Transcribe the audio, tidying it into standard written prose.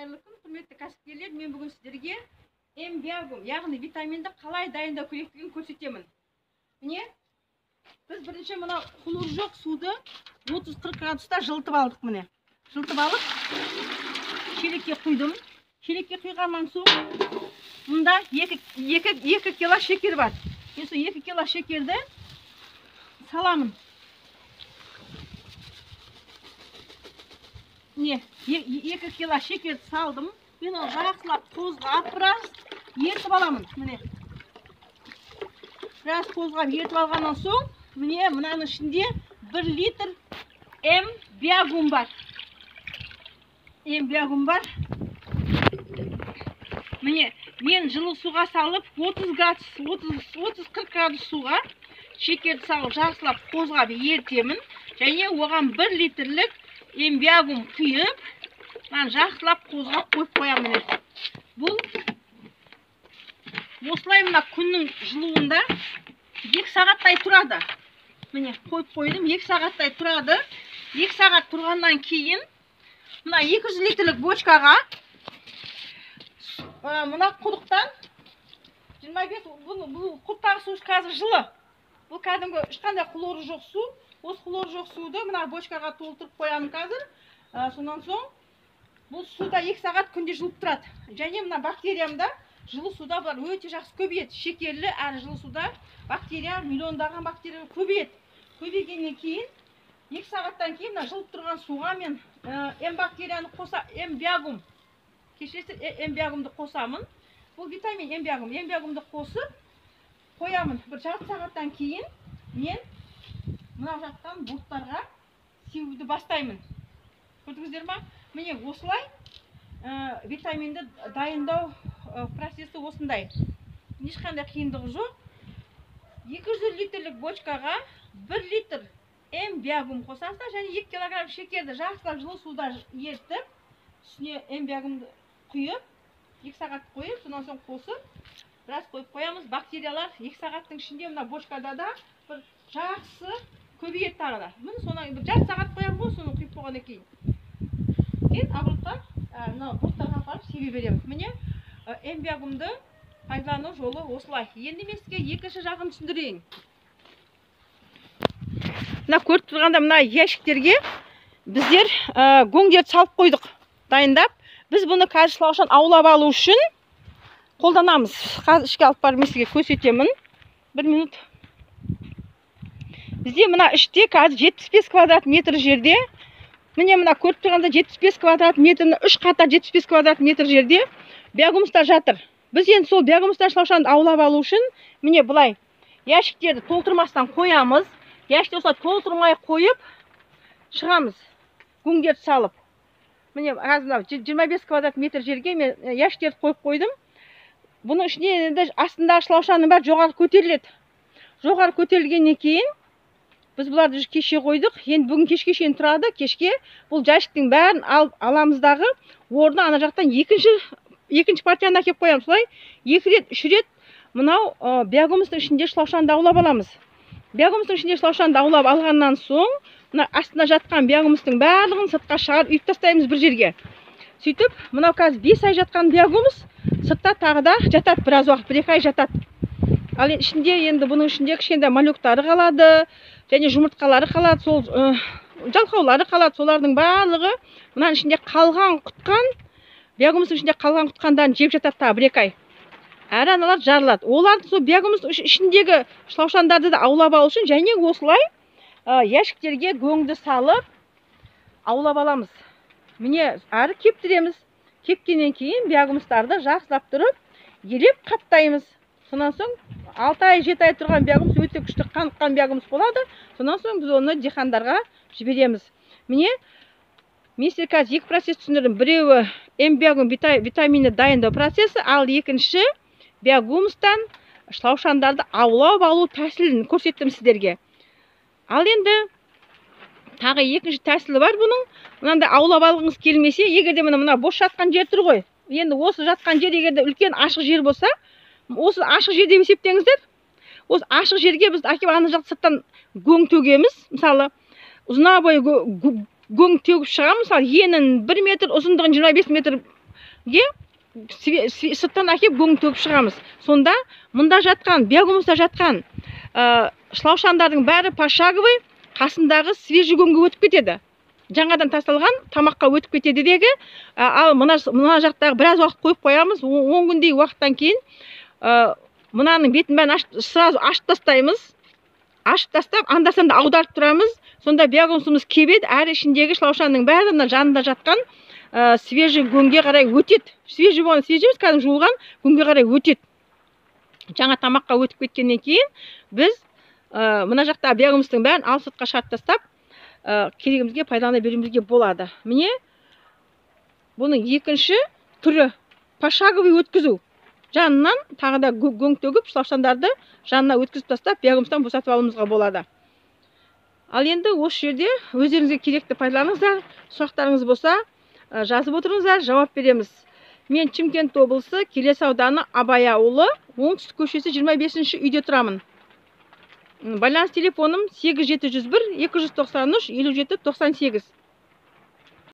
Қайырлы күн, құрметті кәсіпкерлер. Мен бүгін сіздерге М-биогум, яғни витаминді қалай дайындау керектігін көрсетемін. Міне, біз бірінші мына хлор жоқ суды 30-40 градуста жылытып алдық міне. Жылытып алып, шелекке құйдым. Шелекке құйғаннан соң мұнда 2 кило шекер бар. Мен сол 2 кило шекерді саламын. Не, 2 кило шекерді салдым. Мен оны жақсылап қозғап біраз ертіп аламын. Міне. Біраз қозғап ертіп алғаннан соң, міне мынаның ішінде 1 литр М-биогум бар. М-биогум бар. Міне, мен жылы суға салып 30 градус, 30-40 градус суға шекерді салып жақсылап қозғап ертемін. Және оған 1 литрлік М-биогум құйып, мынаны жақсылап қозғап қойып қоямын міне. Бұл осылай мына күннің жылуында 2 сағаттай тұрады. Міне қойып қойдым, 2 сағаттай тұрады. 2 сағат тұрғаннан кейін мына 200 литрлік бочкаға мына құдықтан 25, бұл құдықтағы су қазір жылы. Бұл кәдімгі ешқандай хлоры жоқ су. Осы хлор жоқ суды мына бочкаға толтырып қоямын қазір. Сонан соң бұл суда 2 сағат күнде жылып тұрады. Және мына бактериямда жылы суда бұлар өте жақсы көбейеді. Шекерлі әрі жылы суда бактерия, миллиондаған бактерия көбейеді. Көбейгеннен кейін 2 сағаттан кейін мына жылып тұрған суға мен М-бактерияны қоса, М-биогум, кешіресіз, М-биогумды қосамын. Бұл витамин М-биогум, М-биогумды қосып қоямын. Бір жарты сағаттан кейін мен мына жақтан бурттарға себуді бастаймын. Көрдіңіздер ма? Міне осылай витаминді дайындау процесі осындай. Ешқандай қиындығы жоқ. 200 литрлік бочкаға 1 литр М-биогум қосасыздар және 2 килограмм шекерді жақсылап жылы суда ертіп, үстіне М-биогумды құйып, 2 сағат қойып, сонан соң қосып, біраз қойып қоямыз. Бактериялар 2 сағаттың ішінде мына бочкада да бір жақсы көбейеді тағы да. Міне сонан бір жарты сағат қоямын ғой, соны құйып болғаннан кейін. Кейін огородқа, мына бурттарға апарып себе беремін. Міне, М-биогумды пайдалану жолы осылай. Енді мен сізге екінші жағын түсіндірейін. Мына көріп тұрғанда мына ящиктерге біздер гоңдерді салып қойдық, дайындап. Біз бұны қазір шылаушан аулап алу үшін қолданамыз. Қазір ішке алып барып мен сізге көрсетемін. 1 минут. Бізде мына іште қазір 75 квадрат метр жерде, міне мына көріп тұрғанда 75 квадрат метрні 3 қатар 75 квадрат метр жерде биогумустар жатыр. Біз енді сол биогумустар шылаушанды аулап алу үшін міне былай ящиктерді толтырмастан қоямыз. Ящикті осылай толтырмай қойып шығамыз, гүңдерді салып. Міне қазір мынау 25 квадрат метр жерге мен ящиктерді қойып қойдым. Бұның ішіне енді астындағы шылаушаның бәрі жоғары көтеріледі. Жоғары көтерілгеннен кейін біз бұларды уже кеше қойдық. Енді бүгін кешке шейін тұрады. Кешке бұл жәшіктің бәрін алып аламыз дағы орнына ана жақтан екінші партияны әкеліп қоямыз. Солай 2 рет, 3 рет мынау биогумустың ішінде шылаушанды аулап аламыз. Биогумустың ішінде шылаушанды аулап алғаннан соң мына астында жатқан биогумустың барлығын сыртқа шығарып үйіп тастаймыз бір жерге. Сөйтіп мынау қазір 5 ай жатқан биогумус сыртта тағы да жатады біраз уақыт, 1-2 ай жатады. Ал енді ішінде, енді бұның ішінде кішкентай малюктары қалады, және жұмыртқалары қалады, сол жалқаулары қалады. Солардың барлығы мынаның ішінде қалған құтқан, биогумустың ішінде қалған құтқандарын жеп жатады тағы 1-2 ай. Әрі аналар жарылады. Олардың сол биогумустың ішіндегі шылаушандарды да аулап алу үшін және осылай ящиктерге көңді салып аулап аламыз. Міне әрі кептіреміз. Кепкеннен кейін биогумустарды жақсылап тұрып елеп қаптаймыз. Сонан соң 6 ай, 7 ай тұрған биогумус өте күшті қаныққан биогумус болады. Сонан соң біз оны диқандарға жібереміз. Міне, мен сіздерге қазір 2 процесс түсіндірдім. Біреуі М-биогум витамині дайындау процесі, ал екінші биогумустан шылаушандарды аулап алу тәсілін көрсеттім сіздерге. Ал енді тағы екінші тәсілі бар бұның. Мынандай аулап алғыңыз келмесе, егер де мына бос жатқан жер тұр ғой. Енді осы жатқан жер егер де үлкен ашық жер болса, осы ашық жер деп есептеңіздер. Осы ашық жерге біз әкеліп ана жақта сырттан көң төгеміз. Мысалы, ұзына бойы көң төгіп шығамыз. Мысалы, енін 1 метр, ұзындығын 25 метр гөңге сырттан әкеп көң төгіп шығамыз. Сонда мында жатқан, биогумуста жатқан шылаушандардың бәрі пошаговый қасындағы свежий көңге өтіп кетеді. Жаңадан тасталған тамаққа өтіп кетеді дегі. Ал мына жақтағы біраз уақыт қойып қоямыз. 10 күндей уақыттан кейін мынаның бетін бәрін сразу ашып тастаймыз. Ашып тастап, анда-санда аударып тұрамыз. Сонда биогумусымыз кебеді, әрі ішіндегі шылаушанның бәрі мына жанында жатқан свежий көңге қарай өтеді. Свежий болған, свежий емес, кәдімгі жуылған көңге қарай өтеді. Жаңа тамаққа өтіп кеткеннен кейін біз мына жақта биогумустың бәрін алып сыртқа шығарып тастап, керегімізге пайдалана беруімізге болады. Міне, бұның екінші түрі пошаговый өткізу. Жанынан тағы да көң төгіп, шылаушандарды жанына өткізіп тастап, биогумустан босатып алуымызға болады. Ал енді осы жерде өздеріңізге керекті пайдаланыңыздар. Сұрақтарыңыз болса, жазып отырыңыздар, жауап береміз. Мен Шымкент облысы, Келес ауданы, Абай ауылы, Оңтүстік көшесі 25-ші үйде тұрамын. Байланыс телефоным 8701 293 57 98.